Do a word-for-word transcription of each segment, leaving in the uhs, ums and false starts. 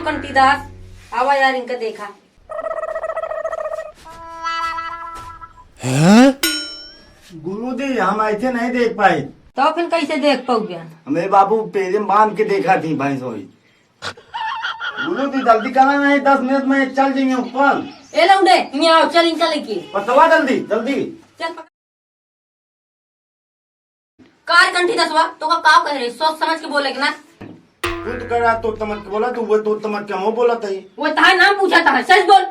कंटी दास, आवा यार, इनका देखा। हैं? गुरुजी, हम ऐसे नहीं देख पाई। तो फिर कैसे देख पाओगे? हमें बाबू पेरे में बांध के देखा थी भैंस होई। गुरुजी, जल्दी करा नहीं, दस मिनट में चल जाएंगे ऊपर। ए लौंडे, यहाँ आओ, चल इनका लेके। पतवा जल्दी, जल्दी। चल पकड़। कार कंठी दसवा, तो का, का कह रहे? सोच समझ के बोले के ना। तू तो कह रहा, तू समझ के बोला, तू वो तू समझ के हम बोला तही। वो तहार नाम पूछा था, सच बोल।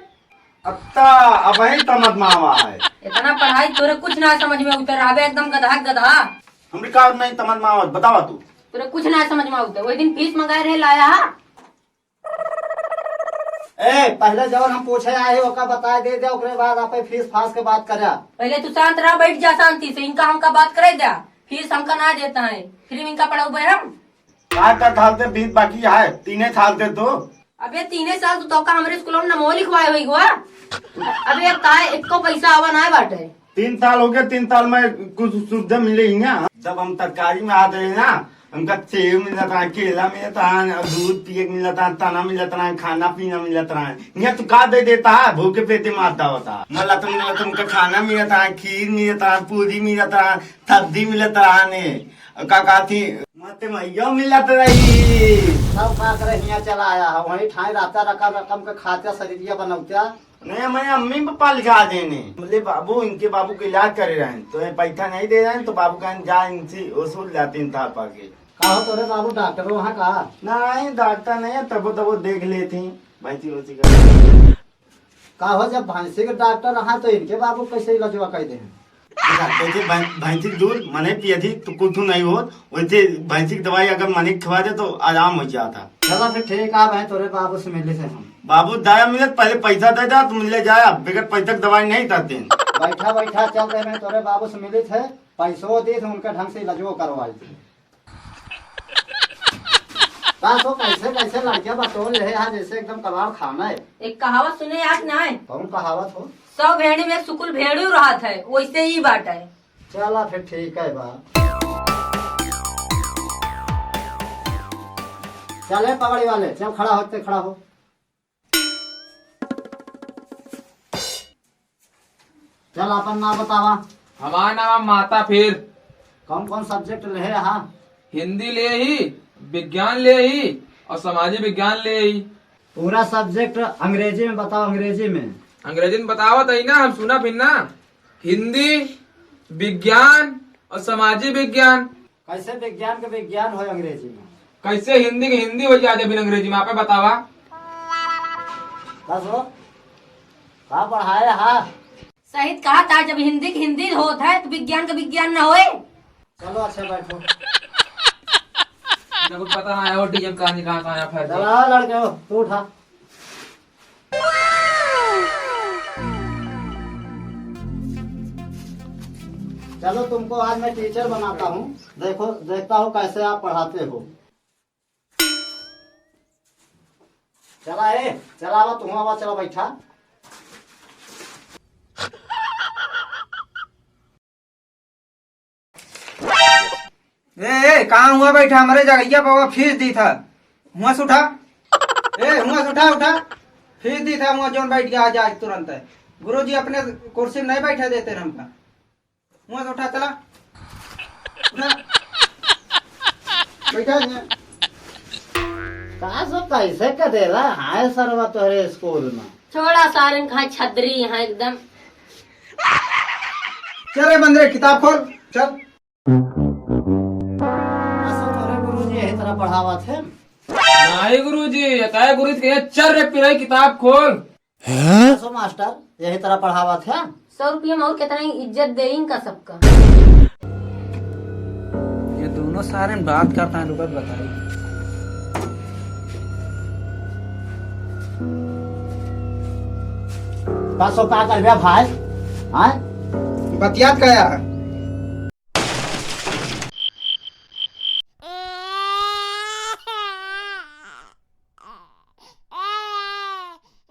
अत्ता, अब ही समझ में आवा है। इतना पढ़ाई तोरे कुछ ना समझ में उतर, अबे एकदम गधा गधा। हमरे का नहीं समझ में आवा, बतावा तू। तोरे कुछ ना समझ में उतर, वही दिन फीस मंगाए रहे, लाया हा? ए, पहले जवन हम पूछे आए, ओका बताए दे दे, ओकरे बाद आपे फीस फास के बात करा। पहले तू शांत रहा, बैठ जा शांति से, इनका हमका बात करे द्या। फीस हमका ना देता है, फिर इनका पढ़ाऊबे हम। का का साल से बीत बाकी है, तीने साल से तो। अबे तीने साल तो तोका हमरे स्कूल में नमो लिखवाए होई हुआ। अबे का एको पैसा आवा ना बाटे। तीन साल हो गया, तीन साल में कुछ सुविधा मिले ही ना। जब हम तरकारी में आ गए ना, हमका सेव मिलत रहा, केला मिलत रहा, दूध पिए के मिलत रहा, तना मिलत रहा, खाना पीना मिलत रहा। यहाँ तू का दे देता है, भूखे पेटे मारता होता। मतलब, मतलब का खाना मिलत रहा, खीर मिलत रहा, पूरी मिलत रहा, सब्जी मिलत रहा ने। और का कहती, मत मैया मिलत रही। सब का करे हियाँ चला आया है, वहीं ठाई रहता, रकम रकम के खात्या, शरीरिया बनौत्या। नहीं, हमारे अम्मी पापा लिखा देने। बोले, "बाबू, इनके बाबू के इलाज करे रहे, तो ये पैसा नहीं दे रहे हैं, तो बाबू कहें, जा इनसे वसूल जाते हैं थापा के।" का हो तोरे बाबू डॉक्टर वहाँ का? नहीं, डॉक्टर नहीं है, तबो तबो देख लेते हैं, भैंसी वैसी का। का हो, जब भैंसी के डॉक्टर रहा, तो इनके बाबू कैसे इलाजवा कर दे हैं? देखा, जैसे भैं-, भैंसी के दूध मने पिए थी, तो कुछ नहीं हो, वैसे भैंसी की दवाई अगर मने खवा दे, तो आराम हो जाता। चला फिर ठीक है, मैं तोरे बाबू से मिली थे हम। बाबू दया मिलत, पहले पैसा दे दा, तुम ले जाया, बगैर पैसा के दवाई नहीं करते हैं। बैठा, बैठा, चल रहे, मैं तोरे बाबू से मिली थे, पैसो दी थे, उनके ढंग से इलाजो करवाई थे। का सो कैसे, कैसे लड़कियां बटोर ले है, जैसे एकदम कबाड़ खाना है। एक कहावत सुने याद ना है? कौन कहावत हो? सौ भेड़ी में सुकुल भेड़ू रहत है, वैसे ही बात है। चला फिर ठीक है बा। चले पगड़ी वाले, चल खड़ा होते, खड़ा हो। चल अपन नाम बतावा। हमार नाम है माता फिर। कौन कौन सब्जेक्ट ले है यहाँ? हिंदी ले ही, विज्ञान ले ही और सामाजिक विज्ञान ले ही। पूरा सब्जेक्ट अंग्रेजी में बताओ, अंग्रेजी में। अंग्रेजी में बतावत ही ना, हम सुना फिर ना। हिंदी, विज्ञान और सामाजिक विज्ञान। कैसे विज्ञान के विज्ञान हो अंग्रेजी में? कैसे हिंदी के हिंदी हो जाए बिन अंग्रेजी में? आपे बतावा। बस हो, का पढ़ाए हा? सहित कहा था, जब हिंदी के हिंदी होत है, तो विज्ञान के विज्ञान ना होए। चलो, अच्छा, बैठो। इतना कुछ पता ना है, और डीएम कहाँ निकालता है, फैल चला, लड़के हो, तू उठा। चलो, तुमको आज मैं टीचर बनाता हूँ। देखो, देखता हूँ कैसे आप पढ़ाते हो। चला ए, चला आवा, तुम आवा, चला बैठा। ए, ए, कहाँ हुआ बैठा? हमरे जगहिया पे हुआ फीस दी था। हुआ से उठा। ए, हुआ से उठा, उठा। फीस दी था, हुआ जौन बैठ गया, आ जा तुरंत है। गुरुजी अपने कुर्सी में नहीं बैठे देते रहे हमका। हुआ से उठा, चला। उठा। बैठा है। का सो कैसे कदेला है सरवा तोहरे स्कूल में? छोड़ा सारन, कहाँ छदरी यहाँ एकदम। चल रे बंदरे, किताब खोल, चल। असो तोरे गुरुजी यही तरह पढ़ावत है? नहीं गुरुजी, ये काय गुरुजी के, चल रे पिराई, किताब खोल। हैं? असो मास्टर यही तरह पढ़ावत है? सौ रुपया में और कितना इज्जत देई इनका सबका। ये दोनों सारे बात करता है, रुकत बताई। का सो का करबे भाई? हाँ? बतियात का यार?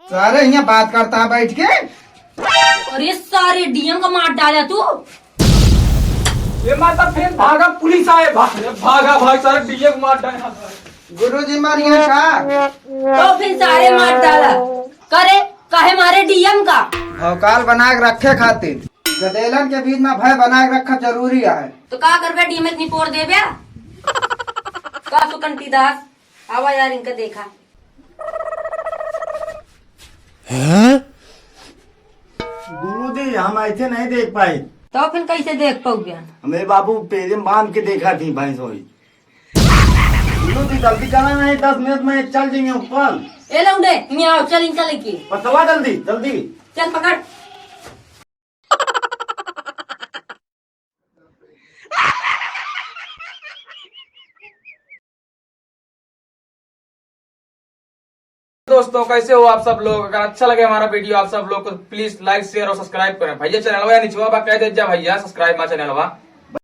सारे यहाँ बात करता है बैठ के। अरे सारे डीएम का मार डाला तू। ये माता फिर भागा, पुलिस आए, भाग, भागा भाई, सारे डीएम को मार डाला। गुरुजी मारिया का? तो फिर सारे मार डाला। करे, काहे मारे डीएम का? भौकाल बना के रखे खातिर। गदेलन के बीच में भय बना के रखब जरूरी है। तो का करबे, डीएम इतनी पोर देबे? का सुकंती दास, आवा यार, इनका देखा। गुरुजी, हम ऐसे नहीं देख पाई। तो फिर कैसे देख पाओगे? हमें बाबू पेरे में बांध के देखा थी भैंस होई। गुरुजी, जल्दी करा नहीं, दस मिनट में चल जाएंगे ऊपर। ए लौंडे, इन्हें आओ, चल इनका लेके। पतवा जल्दी, जल्दी। चल पकड़। दोस्तों, कैसे हो आप सब लोग? अगर अच्छा लगे हमारा वीडियो आप सब लोग को, प्लीज लाइक, शेयर और सब्सक्राइब करें। भैया चैनलवा या निचवा बा, कह दे जा भैया, सब्सक्राइब मा चैनलवा।